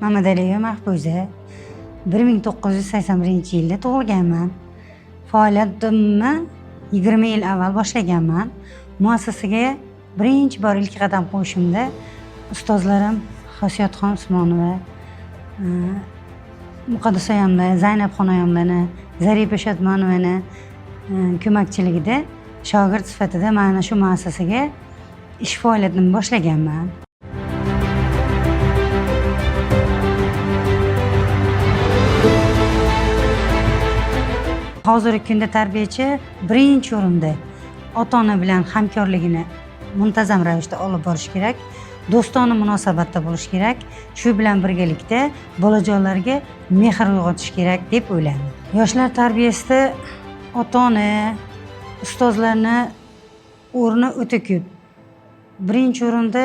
Mamadaliyeva Mahfuza. 1981-yilda tug'ilganman. Faoliyatimni 20 yil avval boshlaganman. Muassasaga birinchi bor ilk qadam qo'yishimda ustozlarim Xosiyatxon Usmonova, Muqaddas oyamlar, Zaynabxon oyamlarni, Zarifa Shodmonovani ko'makchiligida shogird sifatida mana shu muassasaga ish faoliyatimni boshlaganman. Hozirgi kunda tarbiyachi birinchi o'rinda ota-ona bilan hamkorligini muntazam ravishda olib borish kerak, do'stona munosabatda bo'lish kerak, shu bilan birgalikda bolajonlarga mehr uyg'otish kerak deb o'ylayman. Yoshlar tarbiyasida ota-ona, ustozlarni o'rni o'ta ko'p. Birinchi o'rinda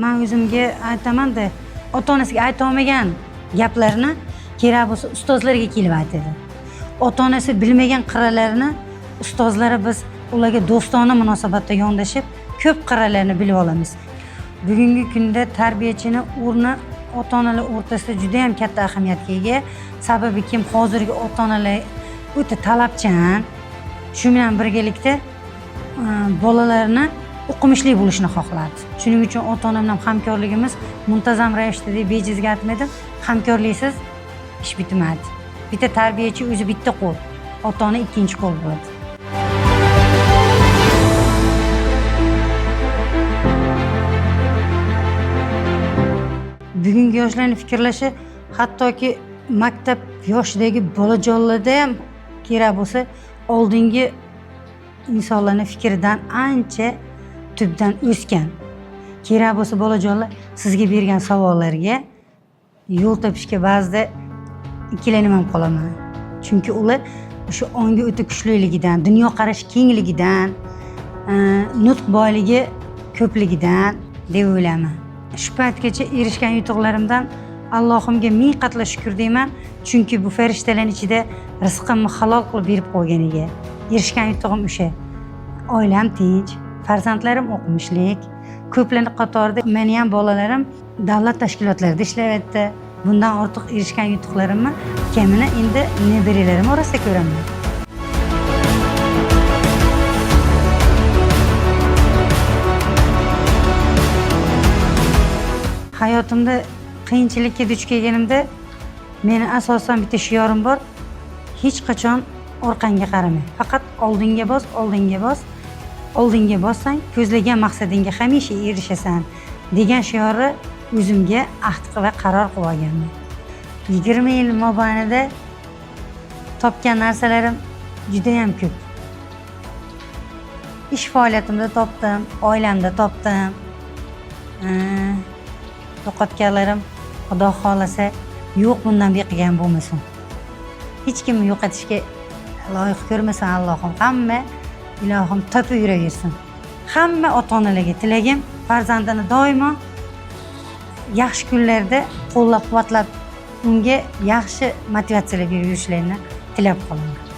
men o'zimga aytaman-da, ota-onasiga ayta olmagan gaplarni kerak bo'lsa ustozlarga kelib aytadi. Ota-onasi bilmagan qirralarini ustozlari biz ularga do'stona munosabatda yondashib, ko'p qirralarini bilib olamiz. Bugungi kunda tarbiyachini o'rni ota-onalar o'rtasida juda ham katta ahamiyatga ega. Sababi kim hozirgi ota-onalar o'ta talabchan, shu bilan birgalikda bolalarni o'qimishli bo'lishini xohladi. Shuning uchun ota-ona bilan hamkorligimiz muntazam ravishda deb bejizga aytmaydi. Hamkorliksiz ish bitmaydi. Bitta tarbiyachi o'zi bitta qo'l, ota-ona ikkinchi qo'l bo'ladi. Bugungi yoshlarning fikrlashi hattoki maktab yoshidagi bolajonlarda ham kerak bo'lsa oldingi insonlarning fikridan ancha tubdan o'sgan. Kerak bo'lsa bolajonlar sizga bergan savollarga yo'l topishga ba'zida ikkilanib ham qolaman. Chunki ular o'sha ongi o'ta kuchliligidan, dunyoqarashi kengligidan, nutq boyligi ko'pligidan deb o'ylayman. Shu paytgacha erishgan yutuqlarimdan Allohimga ming qatla shukr deyman, chunki bu farishtalarning ichida rizqimni halol qilib berib qo'yganiga. Erishgan yutug'im o'sha. Oilam tinch, farzandlarim o'qimishlik, ko'plarning qatorida meni ham bolalarim davlat tashkilotlarida ishlayapti. Bundan ortiq erishgan yutuqlarimni kamini endi nebaralarim orasida ko'raman. Hayotimda qiyinchilikka duch kelganimda meni asosan bitta shiorim bor. Hech qachon orqangga qarama. Faqat oldinga bos, oldinga bos. Oldinga bossang, ko'zlagan maqsadingga hamisha erishasan degan shiorni o'zimga ahd va qaror qilib olganman. 20 yil mobaynida topgan narsalarim juda ham ko'p. Ish faoliyatimda topdim, oilamda topdim. Yo'qotganlarim Xudo xohlasa yo'q bundan beqigan bo'lmasin. Hech kimni yo'qotishga loyiq ko'rmasin Allohim. Hamma ilohim topib yuraversin. Hamma ota-onalarga tilagim farzandini doimo yaxshi kunlarda qo'llab-quvvatlab unga yaxshi motivatsiyalar berib yurishlarini tilab qolaman.